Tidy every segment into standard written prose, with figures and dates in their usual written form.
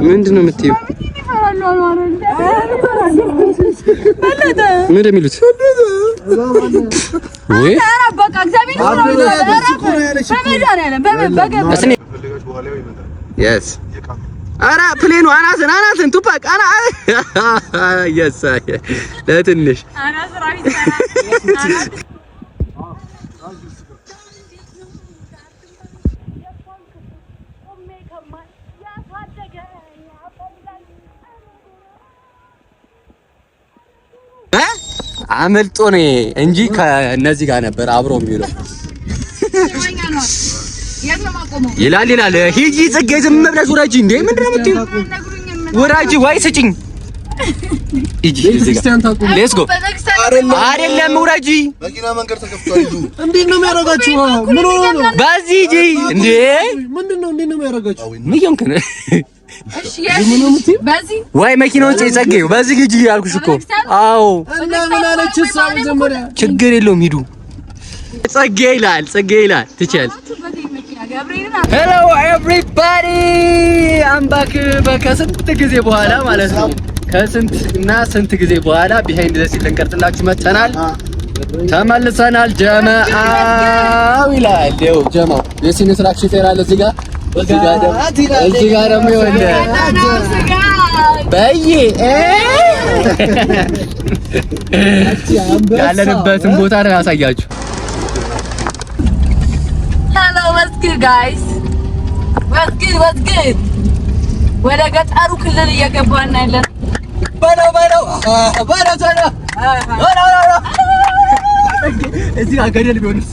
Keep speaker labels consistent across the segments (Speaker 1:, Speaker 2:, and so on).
Speaker 1: ምንድን ነው የምትይው? ምን እንደሚሉት ወይ ኧረ plane ኑ አናትን አናትን ቱፓክ አና yes ለትንሽ አመልጦ ነው እንጂ ከነዚህ ጋር ነበር አብሮ የሚውለው ይላል ይላል። ሂጂ ጽጌ፣ ዝም ብለሽ ውረጂ። እንዴ ምንድን ነው የምትይው? ውረጂ ወይ ስጭኝ። ሂጂ እዚህ ጋር let's go። አይደለም ውረጂ።
Speaker 2: መኪና መንገድ ተከፍቷል።
Speaker 3: እንዴት ነው የሚያደርጋችሁ? ምን ሆኖ ነው?
Speaker 1: በዚህ ሂጂ። እንዴ
Speaker 3: ምንድን ነው? እንዴት ነው የሚያደርጋችሁ?
Speaker 1: ምን እየሆንክ ነው? ወይ መኪናውን ጸጌው በዚህ ሂጂ ያልኩሽ እኮ። አዎ
Speaker 3: እና ምን አለች እሷ መጀመሪያ?
Speaker 1: ችግር የለውም ሂዱ። ጸጌ ይላል ጸጌ ይላል ትችያለሽ። Hello everybody, I'm back ከስንት ጊዜ በኋላ ማለት ነው። ከስንት እና ስንት ጊዜ በኋላ behind the scene ልንቀርጽላችሁ መጥተናል። ተመልሰናል። ጀማው ይላል። ይኸው ጀማው የሲኒ ስራክ ሹፌር አለ እዚህ ጋር እዚህ ጋር ደግሞ ይኸውልህ በይ ያለንበትን ቦታ ነው ያሳያችሁ።
Speaker 4: Hello, what's good, guys? What's good? What's good? ወደ ገጠሩ ክልል እየገባን ያለን።
Speaker 1: በለው በለው በለው በለው በለው። እዚህ ጋር ገደል ቢሆንስ?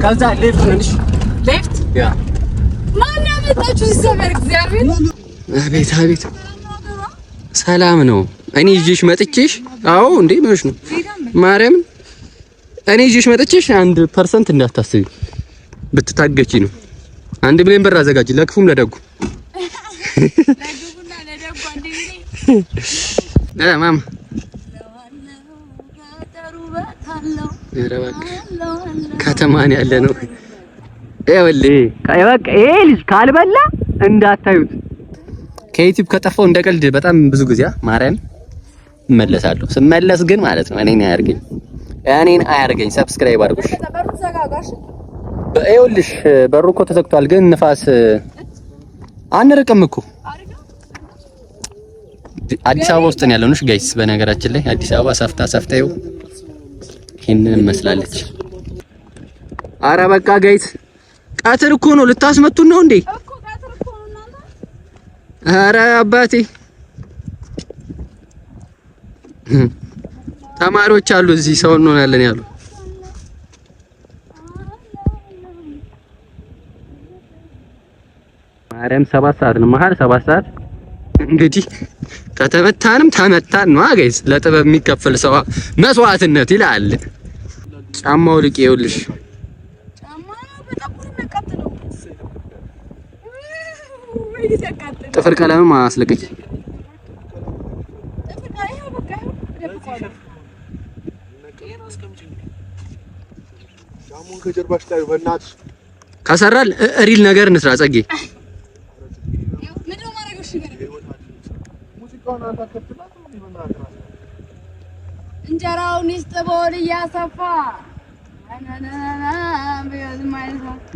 Speaker 1: ከዛ left ነሽ።
Speaker 4: Left
Speaker 1: Yeah.
Speaker 4: ማን ያመጣችሁ ሲሰበር እግዚአብሔር።
Speaker 1: አቤት አቤት፣ ሰላም ነው። እኔ ይዤሽ መጥቼሽ። አዎ እንዴ ምንሽ ነው ማርያምን፣ እኔ ይዤሽ መጥቼሽ 1% እንዳታስቢ ብትታገቺ ነው። 1 ሚሊዮን ብር አዘጋጅ ለክፉም ለደጉ።
Speaker 4: ለግቡና ለደጉ 1 ሚሊዮን።
Speaker 1: ማማ ኧረ እባክሽ ከተማን ያለ ነው። ይኸውልህ በቃ ይሄ ልጅ ካልበላ እንዳታዩት። ከዩቲዩብ ከጠፋው እንደ ቀልድ በጣም ብዙ ጊዜ ማርያም እመለሳለሁ። ስመለስ ግን ማለት ነው እኔን አያርገኝ፣ እኔን አያርገኝ። Subscribe አድርጉሽ። ይኸውልሽ በሩ እኮ ተዘግቷል፣ ግን ንፋስ አንርቅም እኮ አዲስ አበባ ውስጥ ነው ያለነው guys። በነገራችን ላይ አዲስ አበባ ሰፍታ ሰፍታ ይኸው ይሄንን መስላለች። አረ በቃ guys ቀትር እኮ ነው። ልታስመቱን ነው እንዴ? አረ አባቴ ተማሪዎች አሉ እዚህ ሰው እንሆናለን ያሉ። ማርያም 7 ሰዓት ነው መሀል 7 ሰዓት እንግዲህ ከተመታንም ተመታን ነው guys። ለጥበብ የሚከፈል ሰው መስዋዕትነት ይላል። ጫማው ልቅ ይኸውልሽ።
Speaker 4: ጫማ በጣም ነው የሚያቃጥለው።
Speaker 1: ጥፍር ቀለምም አስለቅቂ።
Speaker 4: ጥፍር ይኸው በቃ ይኸው እደብቀዋለሁ።
Speaker 2: ጫማውን ከጀርባሽ ጣዩ በእናትሽ።
Speaker 1: ከሰራል real ነገር እንስራ ጸጌ።
Speaker 4: ምንድን ነው የማደርገው? እሺ ንገረኝ።
Speaker 2: ሙዚቃውን አንተ አትከፍትላትም እንዴ? በእናትህ እራስህ
Speaker 4: እንጀራውን ይስጥ በሆድ እያሰፋ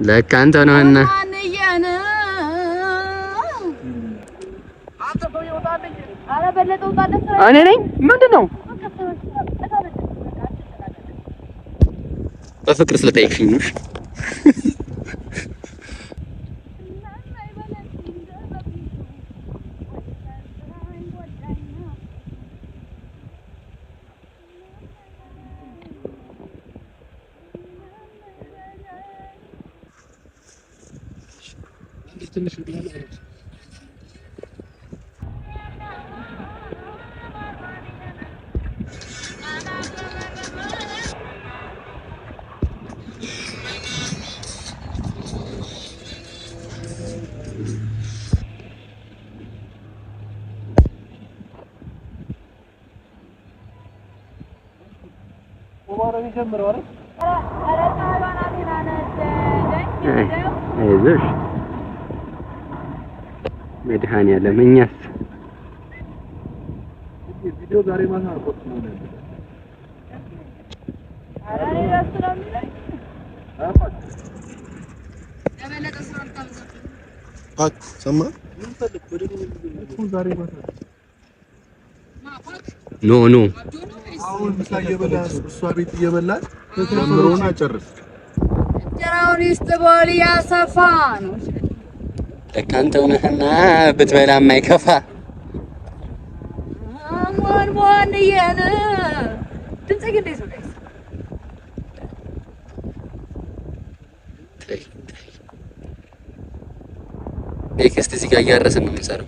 Speaker 1: ለካ አንተ ነህና።
Speaker 4: ማንየን ኧረ በለጠ ውጣለት።
Speaker 1: እኔ ነኝ። ምንድን ነው በፍቅር ስለጠየቅሽኝ ነው። እሺ። አይዞሽ መድኃኒዓለም እኛስ
Speaker 2: ቪዲዮ ዛሬ ማታ ነው post መሆን ያለበት።
Speaker 3: ፓክ ሰማህ?
Speaker 2: ዛሬ ማታ
Speaker 1: no no
Speaker 2: አሁን ምሳ እየበላን እሷ ቤት እየበላን ጀምሮና ጨርስ።
Speaker 4: እንጀራውን ይስጥ በል ያሰፋ ነው።
Speaker 1: ለካ አንተው ነህና ብትበላ የማይከፋ
Speaker 4: ሞን ሞን እየን ድምጼ ግን እንዴት ነው guys?
Speaker 1: Next እዚህ ጋር እያረስን ነው የምንሰራው።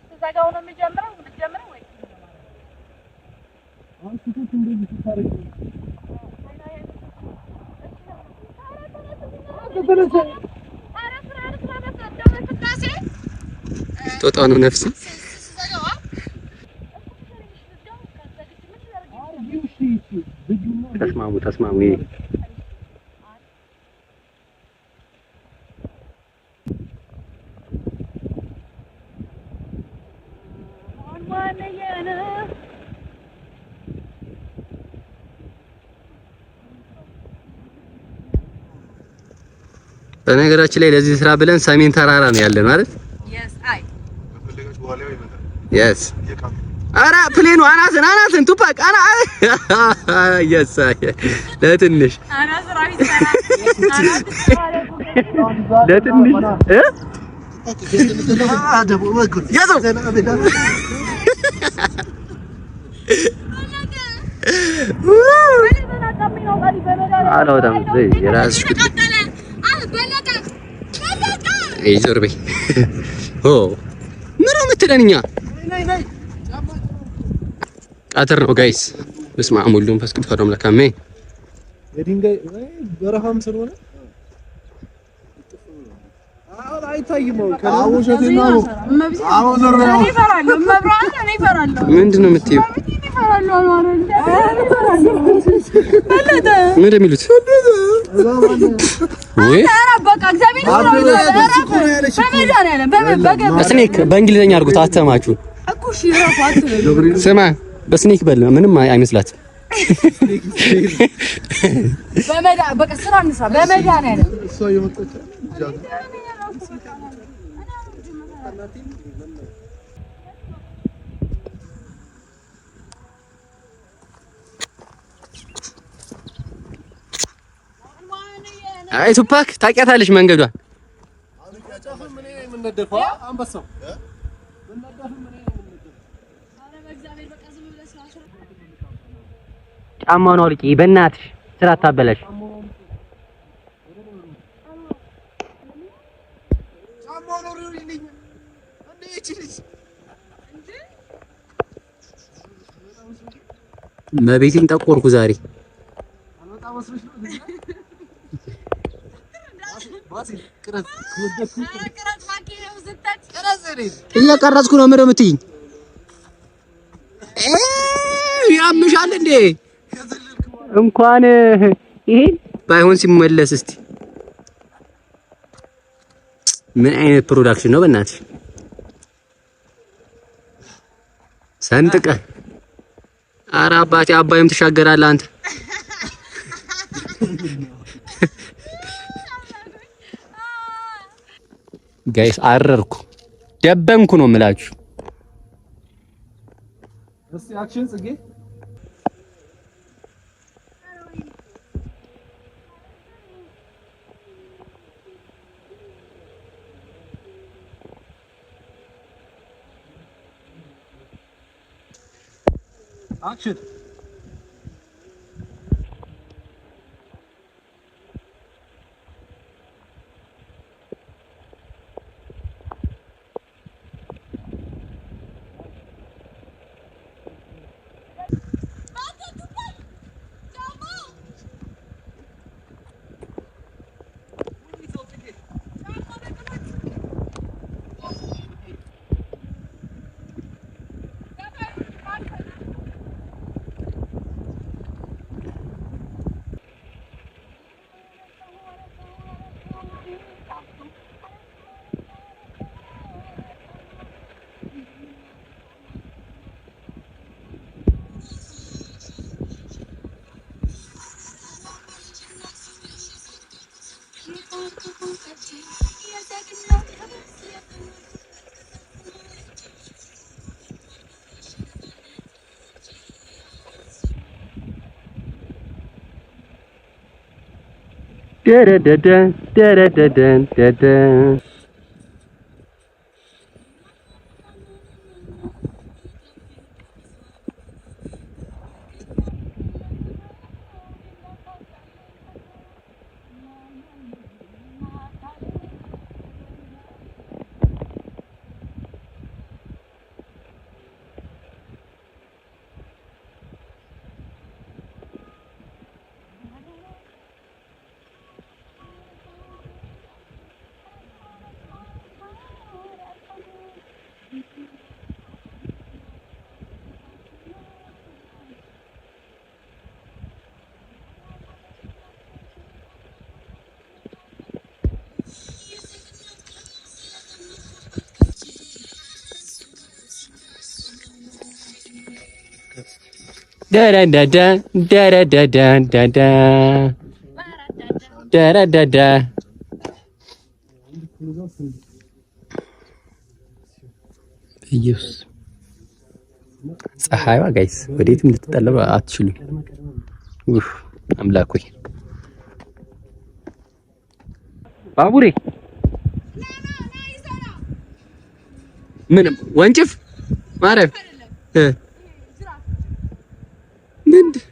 Speaker 4: ስዘጋው ነው የሚጀምረው የምትጀምረው ወይ
Speaker 1: ጦጣ ነው ነፍስ። ተስማሙ ተስማሙ። ይሄ
Speaker 4: ሞን እየን
Speaker 1: በነገራችን ላይ ለዚህ ስራ ብለን ሰሜን ተራራ ነው ያለን ማለት
Speaker 4: Yes I
Speaker 2: ከፈለጋችሁ በኋላ ይመጣል።
Speaker 1: Yes
Speaker 2: እየቃመ
Speaker 1: አራ plane ኑ አናትን አናትን ቱፓክ አና yes ለትንሽ
Speaker 4: አና ስራ ይሰራ
Speaker 1: ለትንሽ እ ያዘው አላወጣም። የራስሽ ጉዳይ። ዞር በይ። ኦ ምን ነው የምትለን? እኛ ቀትር ነው guys። በስመ አብ ወወልድ ወመንፈስ ቅዱስ አሐዱ አምላክ አሜን።
Speaker 3: የድንጋይ በረሃም ስለሆነ አሁን አይታይም። አሁን
Speaker 2: ውሸቴን ነው። አሁን ዞር በይ።
Speaker 4: እኔ እፈራለሁ። እመብርሃን እኔ እፈራለሁ።
Speaker 1: ምንድን ነው የምትይው?
Speaker 4: እኔ እፈራለሁ። እፈራለሁ። በለጠ
Speaker 1: ምን እንደሚሉት ወይ
Speaker 4: ኧረ በቃ እግዚአብሔር በመድኃኒዓለም በገ
Speaker 1: Snake በእንግሊዝኛ አድርጉት። አተማችሁ
Speaker 4: እኮ እሺ እረፉ አትበሉ።
Speaker 1: ስማ፣ በ snake በል ምንም አይመስላትም።
Speaker 4: በቃ ስራ እንስራ። በመድኃኒዓለም
Speaker 2: እሷ እየመጣች
Speaker 1: አይ ቱፓክ ታውቂያታለሽ መንገዷን። ጫማውን አውልቂ በእናትሽ፣ ስራ አታበላሽ። መቤቴን ጠቆርኩ ዛሬ። እየቀረጽኩ ነው። ምነው የምትይኝ? ያምሻል እንዴ? እንኳን ይሄን ባይሆን ሲመለስ እስቲ ምን አይነት production ነው? በእናትሽ ሰንጥቀ። ኧረ አባቴ አባይም ትሻገራለህ አንተ። Guys አረርኩ፣ ደበንኩ ነው የምላችሁ።
Speaker 3: እስቲ action ጽጌ action
Speaker 1: ደረደደን ደረደደን ደደን። ደረደደን ደረደደን ደደ ደረደደ። ኢየሱስ፣ ፀሐይዋ guys፣ ወዴትም ልትጠለሉ አትችሉም። ኡፍ አምላክ ሆይ፣ ባቡሬ ምንም ወንጭፍ ማረፍ ምንድን?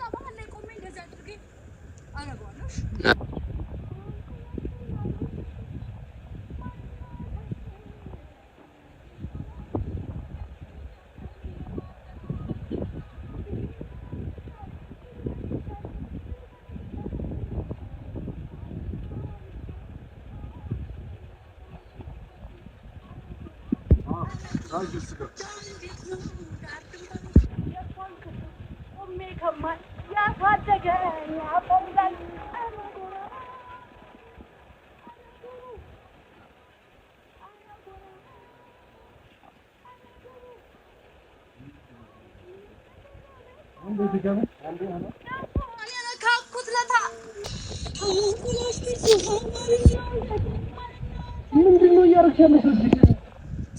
Speaker 3: ምንድን ነው እያደረግሽ ያለሽው?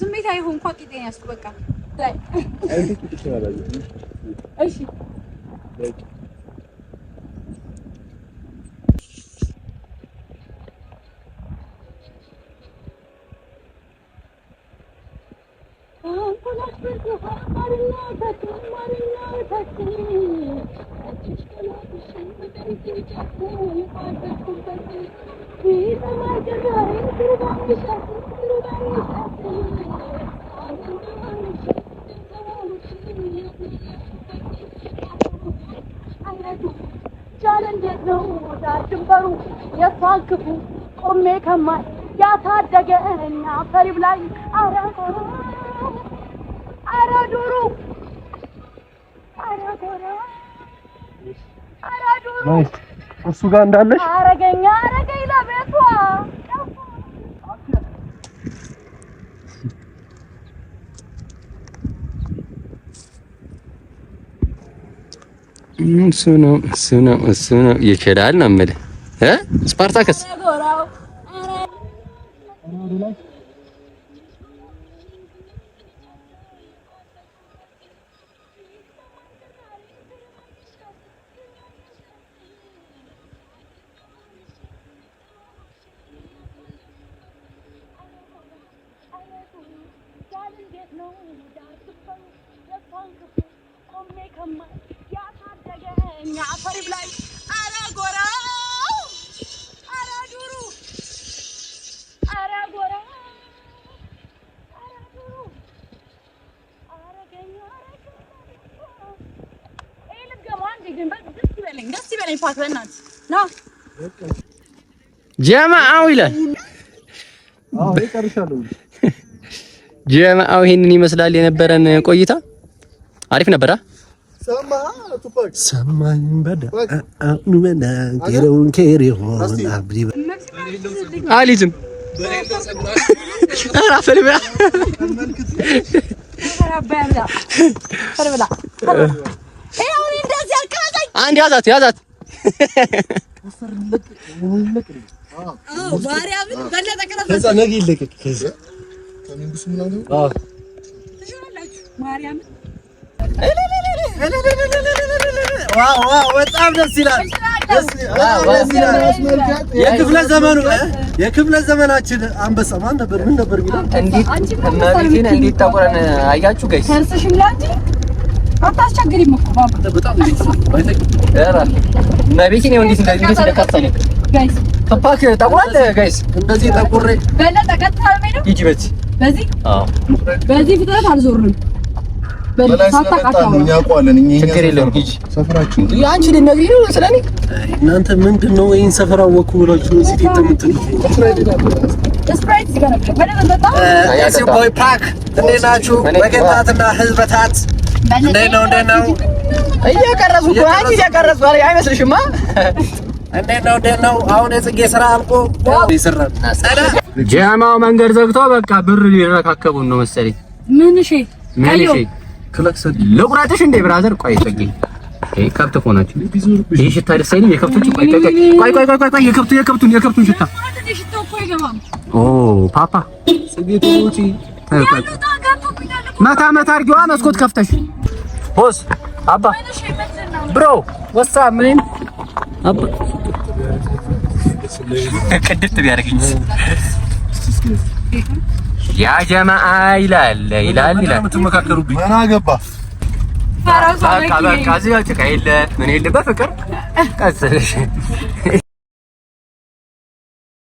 Speaker 4: ስሜት አይሆን እንኳን ቂጤን ያዝኩ። በቃ እሺ። ቻለ እንዴት ነው ዳር ድንበሩ? የእሷን ክፉ ቆሜ ከማይ ያሳደገ እኛ ፈሪብ ላይ። አረ አረ ዶሮ፣ አረ ዶሮ፣ አረ ዶሮ።
Speaker 3: እሱ ጋር እንዳለሽ።
Speaker 4: አረገኛ አረገኝ ለቤቷ።
Speaker 1: እሱ ነው፣ እሱ ነው፣ እሱ ነው፣ ይችላል ነው የምልህ እ ስፓርታከስ።
Speaker 4: ጎራው። እንዴት ነው ዳር ድንበሩ? የእሷን ክፉ ቆሜ ከማይ ያሳደገኝ አፈር ይብላኝ። አረ ጎራው፣ አረ ዱሩ፣ አረ ጎራው፣ አረ ዱሩ፣ አረገኝ አረገኝ። ይሄ ልትገባ አንዴ ግን ደስ ይበለኝ፣ ደስ ይበለኝ። ፋት በእናትህ ና።
Speaker 1: ጀማአው ይላል።
Speaker 3: አዎ ጨርሻለሁ።
Speaker 1: ጀማአው ይሄንን ይመስላል የነበረን ቆይታ። አሪፍ ነበር።
Speaker 5: ሰማኝ በዳ ኑመና ኬረውን ኬሪሆን አብዲ።
Speaker 1: አሊዝም ኧረ አፈር ብላ።
Speaker 4: አፈር ብላ። ይኸው እኔ እንደዚህ አልቀረጸኝ።
Speaker 1: አንድ ያዛት ያዛት።
Speaker 4: ማርያምን በለጠ ቅረጸኝ።
Speaker 5: ከዛ ነገ ይለቀቅ። ከዛ
Speaker 4: ትችላላችሁ ማርያምን።
Speaker 5: Wow wow፣ በጣም ደስ ይላል። የክፍለ ዘመኑ፣ የክፍለ ዘመናችን አንበሳ ማን ነበር? ምን ነበር የሚለው?
Speaker 1: እንዴት እመቤቴን እንዴት ጠቁረን አያችሁ guys?
Speaker 4: ከርስሽም ላንቺ አታስቸግሪም እኮ ባባ።
Speaker 3: በጣም
Speaker 1: ኧረ እመቤቴን ይኸው እንዴት እንዴት እንደከፈለ
Speaker 4: Guys።
Speaker 1: ቱፓክ ጠቁሯል guys።
Speaker 5: እንደዚህ ጠቁሬ
Speaker 4: በለጠ፣ ቀጥታ ነው የምሄደው።
Speaker 1: ሂጂ በዚህ።
Speaker 4: በዚህ
Speaker 1: አዎ።
Speaker 4: በዚህ ፍጥነት አልዞርንም።
Speaker 2: በላይ
Speaker 4: ሳታውቃቸው
Speaker 2: ስለመጣን ነው፣ እኛ አውቀዋለን። እኛ
Speaker 1: ችግር የለውም ሂጂ።
Speaker 2: ሰፈራችን
Speaker 1: አንቺ ልትነግሪኝ ነው ስለኔ?
Speaker 5: እናንተ ምንድን ነው ይህን ሰፈር አወኩ ብላችሁ እዚህ ጤጥ የምትሉት?
Speaker 4: ስፕራይት እዚህ ጋር ነበር። በደንብ በጣም
Speaker 5: It's your boy ፓክ፣ እንዴት ናችሁ? ወገንታትና ህዝበታት እንዴት ነው? እንዴት ነው?
Speaker 1: እየቀረጹ እኮ አንቺ እየቀረጹ አይመስልሽማ?
Speaker 5: እንዴት ነው? እንዴት ነው? አሁን የጽጌ ስራ አልቆ ይሰራል።
Speaker 1: ጀማው መንገድ ዘግቶ በቃ ብር ሊረካከቡን ነው መሰለኝ።
Speaker 4: ምን እሺ
Speaker 1: ምን እሺ ልቁረጥሽ እንዴ brother? ቆይ ጽጌ፣ ይሄ ከብት እኮ ናቸው። ይሄ ሽታ ደስ አይልም። የከብቶቹ ቆይ ቆይ ቆይ ቆይ ቆይ ቆይ ቆይ የከብቱን ሽታ።
Speaker 4: ሽታው እኮ አይገባም።
Speaker 1: ኦ ፓፓ፣ መታ መታ አድርጊዋ መስኮት ከፍተሽ። Boss አባ፣ bro, what's up, man? አባ ቅድስት ቢያደርግኝ ያ ጀማአ ይላል ይላል ይላል።
Speaker 3: የምትመካከሩብኝ
Speaker 2: ምን አገባ?
Speaker 4: ፈረሷ
Speaker 1: በቃ በቃ፣ እዚህ ጋር ጭቃ የለ ምን የለ፣ በፍቅር ቀስልሽ።